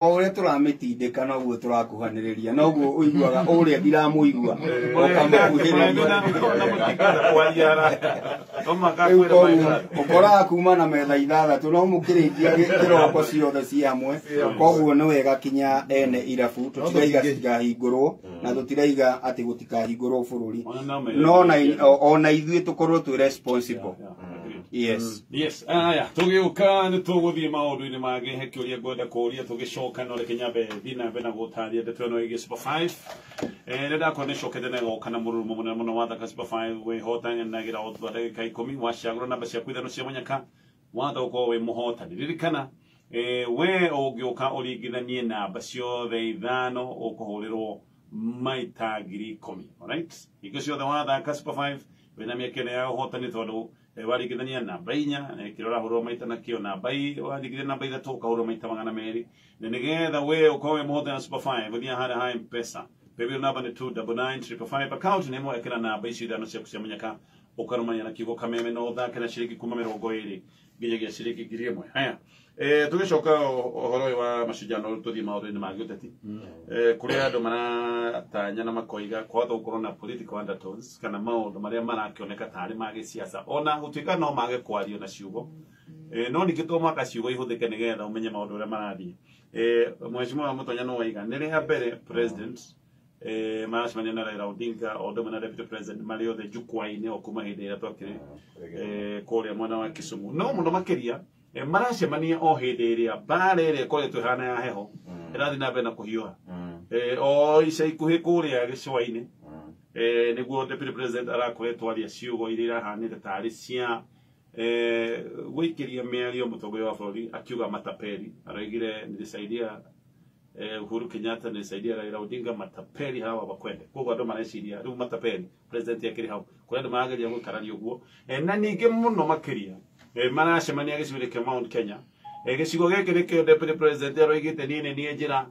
Ũrĩa tũramĩtindĩka noguo tũrakuhanĩrĩria, noguo ũiguaga ũrĩa ndiramũigua ũkamũkuhĩrĩria. Rĩu koguo ũkoraga kuma na metha 6 no mũkĩrĩkia kĩroko ciothe ciĩ hamwe. Koguo nĩ wega kinya ene irabu tũtiraiga citikahingũrwo na tũtiraiga atĩ gũtikahingũrwo bũrũri, no ona ithuĩ tũkorwo twĩ responsible. Yes. Yes, aya tũgĩũka nĩ tũgũthiĩ maũndũ-inĩ mangĩ. He kĩũria ngwenda kũũria tũgĩcoka, no reke nyambe thiĩ na mbere na gũtarĩria ndeto ĩno ĩgiĩ Super 5. Nĩ ndakorwo nĩ cokete na ĩgoka na mũrurumo mũnene mũno wa thaka Super 5 wĩhotanagĩra o thutha wa ndagĩka 10 wacagũra namba ciaku 5 cia mũnyaka watha ũkorwo wĩ mũhotani. Ririkana we ũngĩũka ũringithanie namba ciothe 5 ũkũhũrĩrwo maita 10,000. Alright, hingo ciothe wathaka Super 5 wĩna mĩeke ĩno ya ũhotani, tondũ waringithania namba 4 kĩrĩa ũrahũrwo maita nakĩo, namba waringithania namba 3 ũkahũrwo maita 200. Na nĩgetha we ũkorwo wĩ mũhotani na Super 5, ũthiĩ harĩa ha M-Pesa, paybill number nĩ 299555, account nĩ ĩmwe, ĩkĩra namba icio 5 ciaku cia mũnyaka ũkarũmania na kiugo kameme, na ũthake na ciringi kuma 20 nginyagia ciringi 1,000. Haya, tũgĩcoka ũhoro ũyũ wa macindano, tũthiĩ maũndũ-inĩ ma gĩũteti, kũrĩa andũ maratanya na makoiga kwahota gũkorwo na political undertones kana maũndũ marĩa marakĩoneka tarĩ ma gĩsiasa, ona gũtuĩka no mage kwario na ciugo, no ningĩ to mũhaka ciugo ihũthĩke nĩgetha ũmenye maũndũ ũrĩa marathiĩ. Mheshimiwa Mũtonya no waiga nĩ rĩa mbere president maracemania na Raila Odinga o ũndũ ũmwe na deputy president marĩ othe jukwaa-inĩ o kuma hĩndĩ ĩrĩa twakĩrĩ kũrĩa mwena wa Kisumu. No mũno makĩria maracemania o hĩndĩ ĩrĩa mbara ĩrĩa ĩkoretwo ĩhana ya heho ĩrathiĩ na mbere na kũhiũha. O ica ikuhĩ kũrĩa gĩcũa-inĩ, nĩguo deputy president arakoretwo aria ciugo iria irahanĩte tarĩ cia gũikĩria mĩario mũtongoria wa bũrũri, akiuga matapeli. Araigire nilisaidia Uhuru Kenyatta, nilisaidia Raila Odinga, matapeli hawa wakwende. Koguo andũ mareciria rĩu matapeli president akĩrĩ hau kũrĩa andũ marageria gũikarania ũguo. Na ningĩ mũno makĩria maracemania gĩcigo-inĩ kĩa Mount Kenya. Gĩcigo gĩkĩ nĩkĩo deputy president aroigĩte niĩ nĩ niĩ njĩra,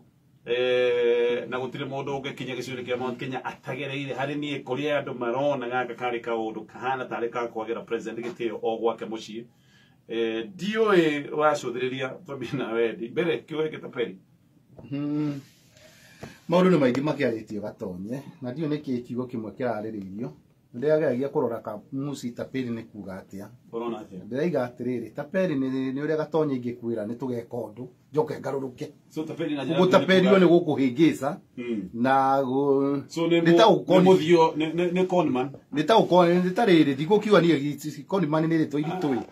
na gũtirĩ mũndũ ũngĩkinya gĩcigo-inĩ kĩa Mount Kenya atagereire harĩ niĩ, kũrĩa andũ marona gaka karĩ kaũndũ kahana tarĩ ka kwagĩra president gĩtĩo o gwake mũciĩ. Ndiũĩ wacũthĩrĩria, twambie na wendi mbere kiugo gĩkĩ tapeli. Maũndũ nĩ maingĩ makĩarĩtio gatonye, na ndiũĩ nĩkĩ kiugo kĩmwe kĩrarĩrĩirio. Ndĩrageragia kũrora kamuci tapeli nĩ kuga atĩa. Ũrona atĩa? Ndĩraiga atĩrĩrĩ, tapeli nĩ ũrĩa gatonye ingĩkwĩra nĩ tũgeka ũndũ njoke ngarũrũke. So tapeli na njĩra Gũtaperio nĩ gũkũhĩngĩca na So nĩ nĩ ta ũkoni. Nĩ mũthio, nĩ conman. Nĩ ta ũkoni, nĩ ta rĩrĩ ndigũkiuga niĩ conman nĩ rĩtwa iritũ ĩ.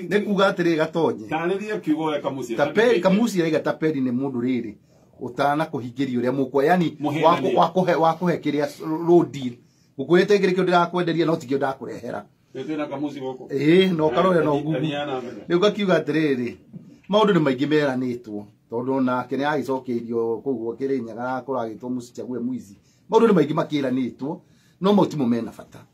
Nĩ kuga atĩrĩrĩ gatonye. Tarĩria kiugo ũrĩa kamuci. Tapeli, kamuci araiga tapeli nĩ mũndũ rĩrĩ ũtana kũhingĩria ũrĩa mũkwa, yani Mũhenania. wakũhe kĩrĩa raw deal. Gũkwĩrĩte kĩrĩa kĩo ndĩrakwenderia no tikĩo ndakũrehera. Twĩna kamuci gũkũ. Ĩĩ, no karore no Google. Thiĩ na mbere. Rĩu ngakiuga atĩrĩrĩ, maũndũ nĩ maingĩ meranĩtwo, tondũ nake nĩ agĩcokeirio kũu gwake Kĩrĩnyaga kũragĩtwo mũcichague mwici. Maũndũ nĩ maingĩ makĩranĩtwo, no mau timo mena bata.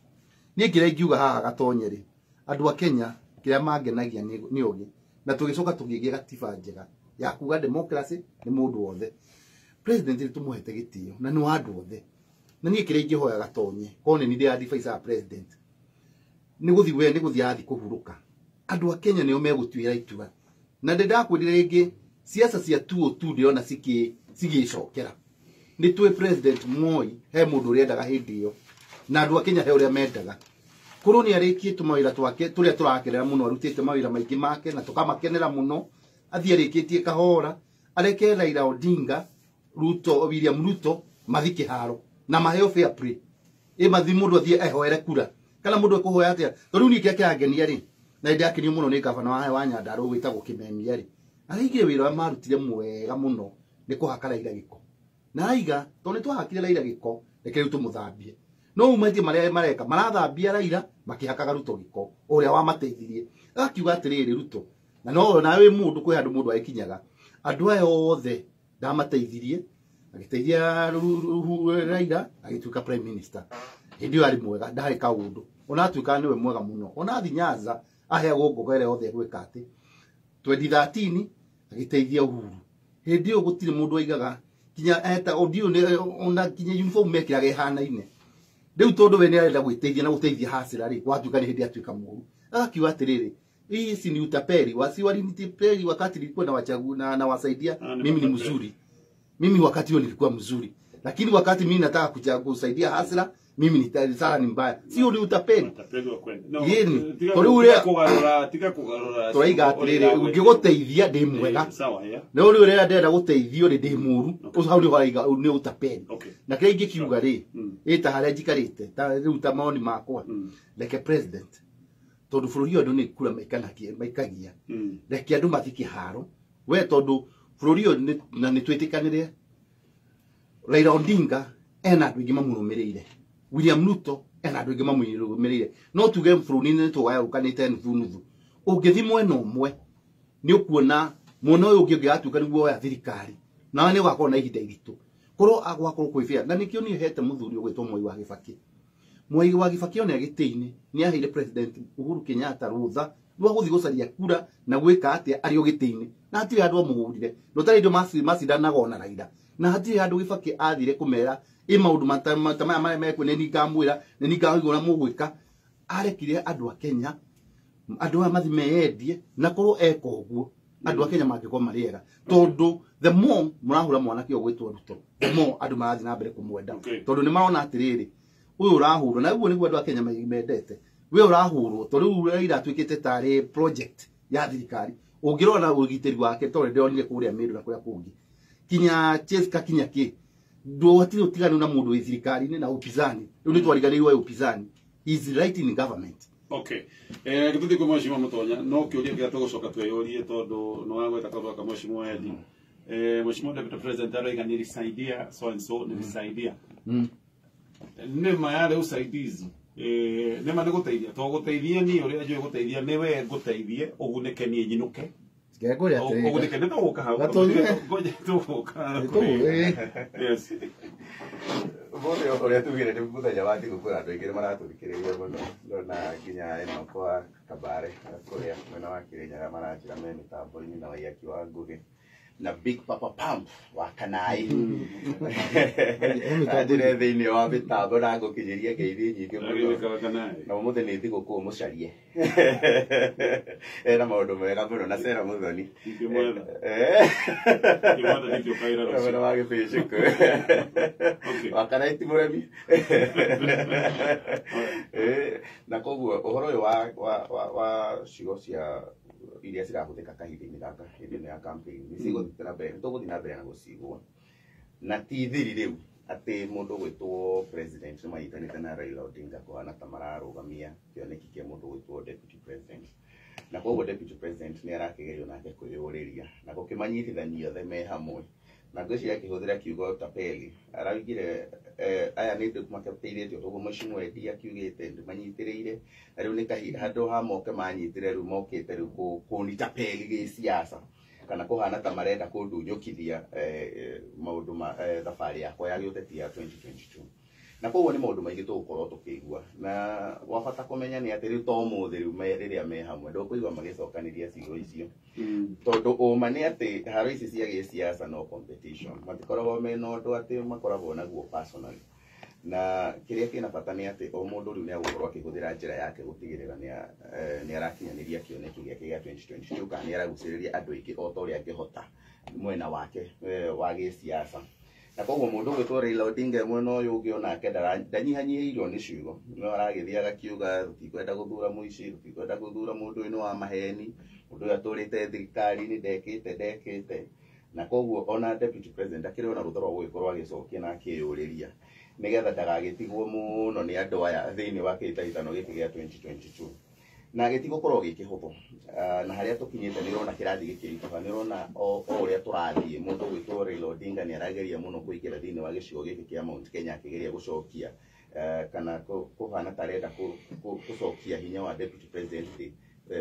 Niĩ kĩrĩa ingiuga haha gatonye rĩ, andũ a Kenya kĩrĩa mangenagia nĩ ũgĩ, na tũgĩcoka tũkĩgĩa gatiba njega ya kuga democracy nĩ mũndũ wothe. President nĩ tũmũhete gĩtĩo na nĩ wa andũ othe. Na niĩ kĩrĩa ingĩhoya gatonye, korwo nĩ niĩ ndĩra advise a president, nĩ gũthiĩ we, nĩ gũthiĩ athiĩ kũhurũka. Andũ a Kenya nĩo megũtuĩra itua. Na ndĩ ndakwĩrire rĩngĩ, siasa cia tuo tu ndĩrona cigĩcokera. Nĩ tũĩ President Moi he mũndũ ũrĩa endaga hĩndĩ ĩyo, na andũ a Kenya he ũrĩa mendaga. Korwo nĩ arĩkie tũmawĩra twake tũrĩa tũrakenera mũno, arutĩte mawĩra maingĩ make na tũkamakenera mũno, athiĩ arĩkĩtie kahora, areke Raila Odinga, Ruto, William Ruto mathiĩ kĩharo na maheo fair play. Ĩ mathi mũndũ athiĩ ehoere kura kana mũndũ ekũhoya atĩa? Tondũ rĩu niĩ kĩrĩa kĩrangenia rĩ, na nĩndakenio mũno nĩ gavana wa Nyandarua wĩtagwo Kimemia rĩ, araigire wĩra ũrĩa marutire mwega mũno nĩ kũhaka Raila gĩko. Na araiga tondũ nĩ twahakire Raila gĩko, reke rĩu tũmũthambie. No umaitie marĩa mareka, marathambia Raila makĩhakaga Ruto gĩko ũrĩa wamateithirie. Agakiuga atĩrĩrĩ Ruto, na no nawe wĩ mũndũ, kwĩ handũ mũndũ agĩkinyaga, andũ aya othe ndamateithirie, agĩteithia Raila agĩtuĩka prime minister. Hĩndĩ ĩyo arĩ mwega, ndarĩ kaũndũ, ona atuĩkaga nĩwe mwega mũno. Ona athi Nyanza aheagwo ngogo ĩrĩa yothe egwĩka atĩ 2013 agĩteithia Uhuru. Hĩndĩ ĩyo gũtirĩ mũndũ waigaga kinya eta ũndiũ nĩ ona kinya uniform mekĩraga ĩhanaine. Rĩu tondũ we nĩ arenda gwĩteithia na gũteithia hasira rĩ, gwatuĩka nĩ hĩndĩ atuĩka mũũru. Agakiuga atĩrĩrĩ, Hii si ni utapeli. Wasi walinitapeli wakati nilikuwa na wachagu na nawasaidia. Mimi ni mzuri. Mimi wakati huo nilikuwa mzuri. Lakini wakati mimi nataka kusaidia hasira, mimi ni sala ni mbaya. Sio ni utapeli. Utapeli wa kwenda. No. Yeni. Tiga Tori uria kugarura, tiga kugarura. Toraiga atiriri ungigoteithia ndi mwega. Sawa ya. Na uri uria ndenda guteithio ri ndi muru. Ucio hau ni waraiga ni utapeli. Okay. Na kiria ingikiuga ri ita haria njikarite ta riu ta maoni makwa. Reke president tondu bururi uyu andu ni kura maikanagia maikagia. Reke andu mathi kiharo. We tondu bururi uyu na ni twitikanire Raila Odinga ena andu aingi mamurumirire. William Ruto ena andu aingi mamurumirire. No tuge bururi-ini ni tugayũkanĩte nuthu nuthu. Ũngĩthi mwena ũmwe nĩ ũkuona mwena ũyũ ũngĩ ũngĩgatuĩka nĩguo woya thirikari nawe nĩ ũgakorwo na ihinda iritũ. Korwo agwakorwo kwĩ fair. Na nĩkĩo niĩ hete mũthuri ũgwĩtwo Mwai wa Kibaki. Mwai wa Kibaki ona gĩtĩ-inĩ nĩ aheire President Uhuru Kenyatta rũtha rwa gũthiĩ gũcaria kura na gwĩka atĩa arĩ o gĩtĩ-inĩ. Na hatirĩ handũ amũhũrire. Na ũtarĩ indo macindanaga ona Raila. Na hatirĩ handũ Kibaki athire kũmera ĩ maũndũ ta maya marĩa mekwo nĩ niĩ ngamwĩra, nĩ niĩ ngaigua ũrĩa mũgwĩka. Arekire andũ a Kenya, andũ aya mathiĩ meyendie, na korwo eka ũguo, andũ a Kenya mangĩkorwo marĩ ega. Tondũ the more mũrahũra mwanake ũyũ ũgwĩtwo Ruto, the more andũ marathiĩ na mbere kũmwenda. Tondũ nĩ marona atĩrĩrĩ, ũyũ ũrahũrwo, na ũguo nĩguo andũ a Kenya mendete. We ũrahũrwo, tondũ rĩu Raila atuĩkĩte tarĩ project ya thirikari. Ũngĩrora ũgitĩri wake, tondũ ndĩronire kũrĩa Meru na kũrĩa kũngĩ. Kinya Cheska kinya kĩ, hatirĩ ũtiganu na mũndũ wĩ thirikari-inĩ na upinzani. Rĩu nĩ twariganĩirwo upinzani. He is right in government. Okay. Gĩtũthiĩ kwĩ Mheshimiwa Mũtonya, no kĩũria kĩrĩa tũgũcoka twĩyũrie tondũ nĩ wagweta kaũndũ gaka Mheshimiwa Eddie. Mheshimiwa Deputy President aroiga nilisaidia so and so, nilisaidia. Nĩ ma yarĩ usaidizi. Nĩ ma nĩ gũteithia. To gũteithia niĩ ũrĩa njũĩ gũteithia nĩ we ngũteithie ũgunĩke niĩ nyinũke. Ngekũria atĩrĩrĩ. Ũgunĩke nĩ tũgũka hau. Gatonye. Ngoja tũgũka. Yes. Ũmũthĩ ũrĩa tugire nĩ mũthenya wa thigũkũ na andũ aingĩ nĩ maratũthikĩrĩria mũno. Ndona nginya ĩno kwa Kabare kũrĩa mwena wa Kĩrĩnyaga maranjĩra me mĩtambo-inĩ na Waiyaki wa Ngũgĩ na Big Papa Pump wa Kanai. Anjĩre thĩinĩ wa mĩtambo na ngũkinyĩria ngeithi nyingĩ mũno. Na ũmũthĩ nĩ thigũkũ mũcarie. Ena maũndũ mega mũno na Sarah Muthoni. Mwena wa Gĩbĩcĩkũ. Wa Kanai ti mũremi. Na koguo ũhoro ũyũ wa ciugo cia iria cirahũthĩka kahinda-inĩ gaka hĩndĩ ĩno ya campaign nĩ cigũthiĩ na mbere, nĩ tũgũthiĩ na mbere na gũcigua. Na ti thiri rĩu atĩ mũndũ ũgwĩtwo president nĩ manyitanĩte na Raila Odinga kũhana ta mararũgamia kĩoneki kĩa mũndũ ũgwĩtwo deputy president. Na koguo deputy president nĩ arakĩgerio nake kwĩyũrĩria na gũkĩmanyitithania othe me hamwe. Na ngwĩciria akĩhũthĩra kiugo tapeli araugire aya nĩ andũ mateithĩtio toguo Mheshimiwa Eddie akiugĩte ndĩmanyitĩrĩire na rĩu nĩ kahinda handũ ha moke manyitĩre rĩu mokĩte rĩu kũnitapeli gĩsiasa kana kũhana ta marenda kũndunyũkithia maũndũ ma thabarĩ yakwa ya gĩũteti ya 2022. Na koguo nĩ maũndũ maingĩ tũgũkorwo tũkĩigua na wabata kũmenya nĩ atĩ rĩu to ũmũthĩ rĩu rĩrĩa me hamwe ndũkũigua magĩcokanĩria ciugo icio tondũ ũma nĩ atĩ haro ici cia gĩsiasa no competition matikoragwo mena ũndũ atĩ makoragwo naguo personally. Na kĩrĩa kĩna bata nĩ atĩ o mũndũ rĩu nĩ agũkorwo akĩhũthĩra njĩra yake gũtigĩrĩra nĩ arakinyanĩria kĩoneki gĩake gĩa 2022 kana nĩ aragucĩrĩria andũ aingĩ o ta ũrĩa angĩhota mwena wake wa gĩsiasa. Na koguo mũndũ ũgwĩtwo Raila Odinga mwena ũyũ ũngĩ onake ndanyihanyihĩirio nĩ ciugo no aragĩthiĩ agakiuga tũtikwenda gũthura mũici, tũtikwenda gũthura mũndũ ũyũ nĩ wa maheni, mũndũ ũyũ atũrĩte thirikari-inĩ ndekĩte. Na koguo ona deputy president akĩrĩ ona rũtha rwa gũgĩkorwo agĩcokia na akĩyũrĩria nĩgetha ndagagĩtigwo mũno nĩ andũ aya thĩinĩ wa kĩhĩtahĩtano gĩkĩ gĩa 2022. Na gĩtigũkorwo gĩ kĩhũthũ. Na harĩa tũkinyĩte nĩ ũrona kĩrathiĩ gĩkĩritũha, nĩ ũrona o ũrĩa tũrathiĩ mũndũ ũgwĩtwo Raila Odinga nĩ arageria mũno kũingĩra thĩinĩ wa gĩcigo gĩkĩ kĩa Mount Kenya akĩgeria gũcokia kana kũhana ta arenda gũcokia hinya wa deputy president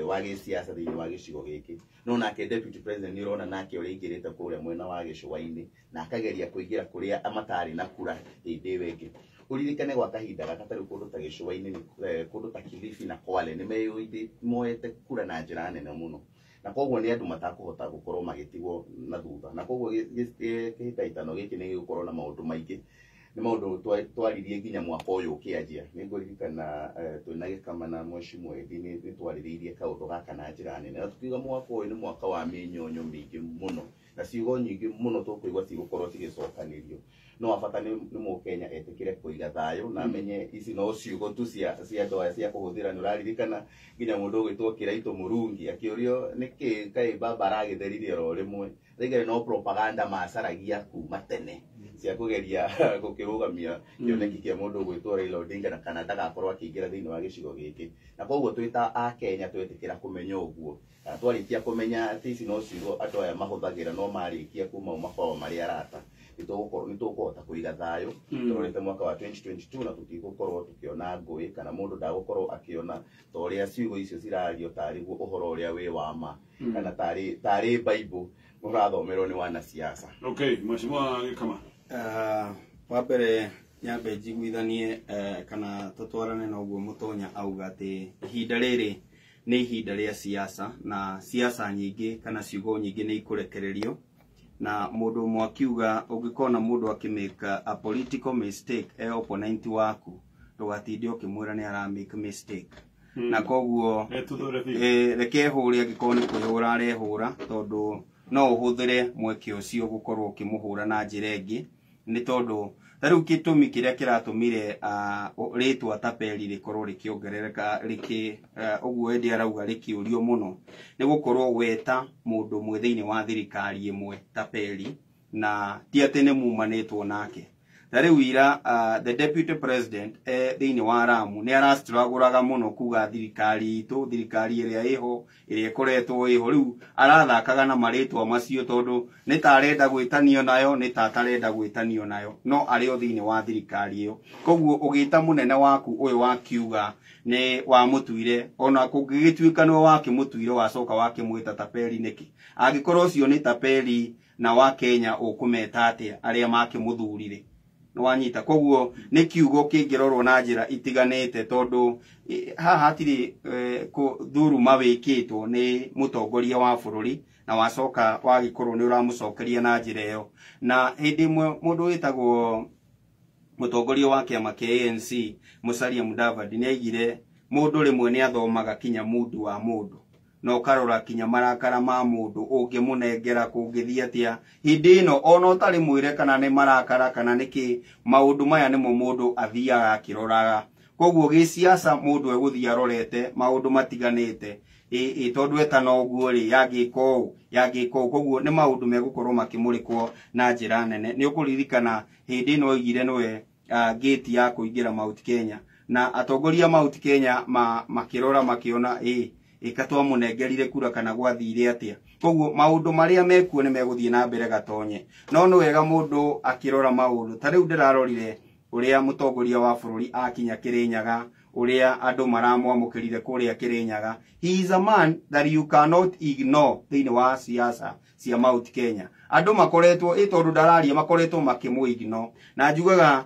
wa gĩsiasa thĩinĩ wa gĩcigo gĩkĩ. No nake deputy president nĩ ũrona nake ũrĩa aingĩrĩte kũrĩa mwena wa gĩcũa-inĩ na akageria kũingĩra kũrĩa matarĩ na kura hĩndĩ ĩyo ĩngĩ. Ũririkane gwa kahinda gaka ta rĩu kũndũ ta gĩcũa-inĩ kũndũ ta Kilifi na Kwale nĩ meyũithĩtie moete kura na njĩra nene mũno. Na koguo nĩ andũ matakũhota gũkorwo magĩtigwo na thutha. Na koguo kĩhĩtahĩtano gĩkĩ nĩ gĩgũkorwo na maũndũ maingĩ. Nĩ maũndũ twaririe nginya mwaka ũyũ ũkĩanjia. Nĩ ngũririkana twĩna Gĩkama na Mheshimiwa Eddie nĩ twarĩrĩirie kaũndũ gaka na njĩra nene, na tukiuga mwaka ũyũ nĩ mwaka wa mĩnyonyo mĩingĩ mũno na ciugo nyingĩ mũno tũkũigua cigũkorwo cigĩcokanĩrio. No wa bata nĩ mũkenya etĩkĩre kũiga thayũ na amenye ici no ciugo tu cia andũ aya cia kũhũthĩra. Nĩ ũraririkana nginya mũndũ ũgwĩtwo Kĩraitũ Mũrungi akĩũrio nĩkĩ kaĩ baba aragĩtheririe oro rĩmwe, rĩngĩ no propaganda macaragia kuma tene cia kũgeria gũkĩrũgamia kĩoneki kĩa mũndũ ũgwĩtwo Raila Odinga na kana ndagakorwo akĩingĩra thĩinĩ wa gĩcigo gĩkĩ. Na koguo twĩ ta Akenya twetĩkĩra kũmenya ũguo, kana twarĩkia kũmenya atĩ ici no ciugo andũ aya mahũthagĩra no marĩkia kuma u makoragwo marĩ arata, nĩ tũkũhota kũiga thayũ tũrorete mwaka wa 2022 na tũtigũkorwo tũkĩona ngũĩ kana mũndũ ndagũkorwo akĩona ta ũrĩa ciugo icio cirario tarĩ guo ũhoro ũrĩa wĩ wa ma kana tarĩ Bible ũrathomerwo nĩ wanasiasa. Okay, Mheshimiwa Gĩkama. Wa mbere nyambe njiguithanie kana tũtwarane na ũguo Mũtonya auga atĩ ihinda rĩrĩ nĩ ihinda rĩa siasa, na siasa nyingĩ kana ciugo nyingĩ nĩ ikũrekererio, na mũndũ ũmwe akiuga ũngĩkona mũndũ akĩmake a political mistake e opponent waku ndũgatinde ũkĩmwĩra nĩ ara make mistake. Na koguo reke hũre angĩkorwo nĩ kwĩhũra arehũra, tondũ no ũhũthĩre mweke ũcio gũkorwo ũkĩmũhũra na njĩra ĩngĩ, nĩ tondũ ta rĩu gĩtũmi kĩrĩa kĩratũmire rĩtwa tapeli rĩkorwo rĩkĩongerereka ũguo Eddie arauga rĩkĩũrio mũno nĩ gũkorwo weta mũndũ ũmwe thĩinĩ wa thirikari ĩmwe tapeli, na ti atĩ nĩ mumanĩtwo nake. Ta rĩu ira the deputy president thĩinĩ wa Ramu nĩ arastragũraga mũno kuga thirikari itũ, thirikari ĩrĩa ĩho, ĩrĩa ĩkoretwo ĩho, rĩu arathakaga na marĩtwa macio tondũ nĩ ta arenda gwĩtanio nayo, nĩ ta atarenda gwĩtanio nayo, no arĩ o thĩinĩ wa thirikari ĩyo. Koguo ũgĩta mũnene waku ũyũ wakiuga nĩ wamũtuire, ona kũngĩgĩtuĩka nĩwe wakĩmũtuire wacoka wakĩmwĩta tapeli nĩkĩ? Angĩkorwo ũcio nĩ tapeli na wa Kenya ũkũmeta atĩa arĩa makĩmũthurire? Nĩwanyita? Koguo nĩ kiugo kĩngĩrorwo na njĩra itiganĩte, tondũ haha hatirĩ thuruma wĩkĩtwo nĩ mũtongoria wa bũrũri na wacoka wagĩkorwo nĩ ũramũcokeria na njĩra ĩyo. Na hĩndĩ ĩmwe mũndũ wĩtagwo mũtongoria wa kĩama kĩa ANC Musalia Mudavadi nĩ aigire mũndũ rĩmwe nĩ athomaga kinya mundu wa mũndũ, na ũkarora kinya marakara ma mũndũ ũngĩmũnengera kũngĩthiĩ atĩa hĩndĩ ĩno, ona ũtarĩ mwĩre kana nĩ marakara kana nĩkĩ, maũndũ maya nĩmo mũndũ athiaga akĩroraga. Koguo gĩciaca mũndũ egũthiĩ arorete maũndũ matiganĩte, tondũ etana ũguo rĩ yangĩka ũũ yangĩka ũũ, koguo nĩ maũndũ megũkorwo makĩmũrĩkwo na njĩra nene. Nĩ ũkũririkana hĩndĩ ĩno oigire nĩwe gate ya kũingĩra Mount Kenya, na atongoria Mount Kenya makĩrora makĩona ĩka twamũnengerire kura kana gwathire atĩa. Koguo maũndũ marĩa mekuo nĩ megũthiĩ na mbere gatonye, no nĩ wega mũndũ akĩrora maũndũ. Ta rĩu ndĩrarorire ũrĩa mũtongoria wa bũrũri akinya Kĩrĩnyaga, ũrĩa andũ maramwamũkĩrire kũrĩa Kĩrĩnyaga. He is a man that you cannot ignore thĩinĩ wa siasa cia Mount Kenya. Andũ makoretwo tondũ ndararia makoretwo makĩmũ ignore, na njugaga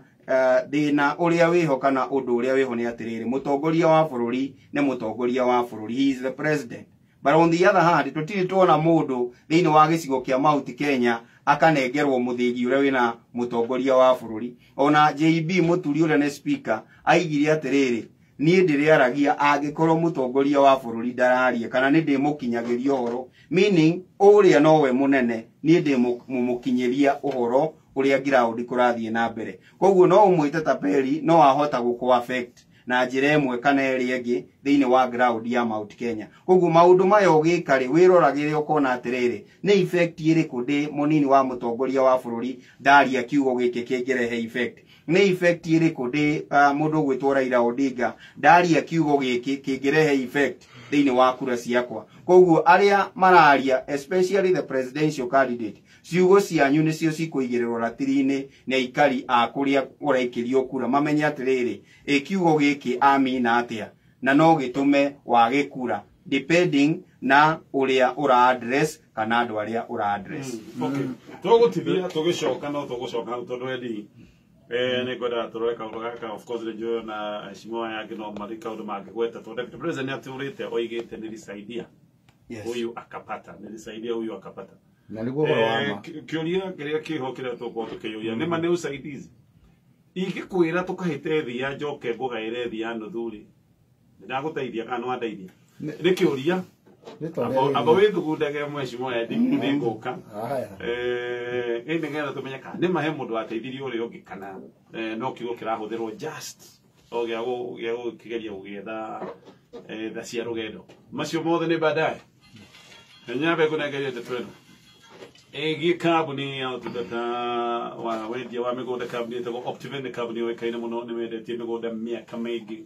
thĩna ũrĩa wĩho kana ũndũ ũrĩa wĩho nĩ atĩrĩrĩ, mũtongoria wa bũrũri nĩ mũtongoria wa bũrũri, he is the president. But on the other hand, tũtirĩ tuona mũndũ thĩinĩ wa gĩcigo kĩa Mount Kenya akanengerwo mũthĩgi ũrĩa wĩna mũtongoria wa bũrũri. Ona JB Mũturi ũrĩa nĩ speaker aigire atĩrĩrĩ, niĩ ndĩrĩaragia angĩkorwo mũtongoria wa bũrũri ndararia kana nĩ ndĩmũkinyagĩria ũhoro, meaning ũrĩa nowe mũnene, niĩ ndĩmũkinyĩria ũhoro ũrĩa ground kũrathiĩ na mbere. Koguo no ũmwĩte tapeli, no ahota gũkũ affect na njĩra ĩmwe kana ĩrĩa ĩngĩ thĩinĩ wa ground ya Mount Kenya. Koguo maũndũ maya ũgĩka rĩ, wĩroragĩre ũkona atĩrĩrĩ, nĩ effect ĩrĩkũ ndĩ mũnini wa mũtongoria wa bũrũri ndaria kiugo gĩkĩ kĩngĩrehe effect, nĩ effect ĩrĩkũ ndĩ mũndũ ũgwĩtwo Raila Odinga ndaria kiugo gĩkĩ kĩngĩrehe effect thĩinĩ wa kura ciakwa. Koguo arĩa mararia, especially the presidential candidate, ciugo cianyu nĩcio cikũigĩrĩrwo ratiri-inĩ nĩ aikari a kũrĩa ũraikĩrio kura, mamenye atĩrĩrĩ, ĩ kiugo gĩkĩ amina atĩa, na no gĩtũme wage kura depending na ũrĩa ũra address kana andũ arĩa ũra address. Okay, tũgũtithia tũgĩcoka, no tũgũcoka hau tondũ Eddie nĩ ngwenda tũrore kaũndũ gaka. Of course nĩ njũĩ na heshima aya angĩ no marĩ kaũndũ mangĩgweta, tondũ deputy president nĩ atũrĩte oigĩte nilisaidia huyu akapata, nilisaidia huyu akapata. Na nĩguo ũhoro wa ma. Kĩũria kĩrĩa kĩho kĩrĩa tũgũkorwo tũkĩyũria nĩ ma nĩ usaidizi. Ingĩkwĩra tũkahĩte thia njoke ngũgaĩre thia nuthu rĩ, nĩndagũteithia kana nĩwandeithia? Nĩ kĩũria. Nĩ ta ũrĩa Amba wĩthugundage mheshimiwa Eddie, nĩngũka. Haya. Ĩ nĩgetha tũmenye kana nĩ ma he mũndũ wateithirie ũrĩa ũngĩ kana no kiugo kĩrahũthĩrwo just o gĩa gũkĩgeria gũgĩetha tha cia rũgendo. Macio mothe nĩ baadaye. Nyambe ngũnengerie ndeto ĩno ĩgiĩ kambuni ya ũtungata wa wendia wa mĩgũnda, kambuni ĩtagwo Optiven. Nĩ kambuni yũĩkaine mũno, nĩ mendetie mĩgũnda mĩaka mĩingĩ.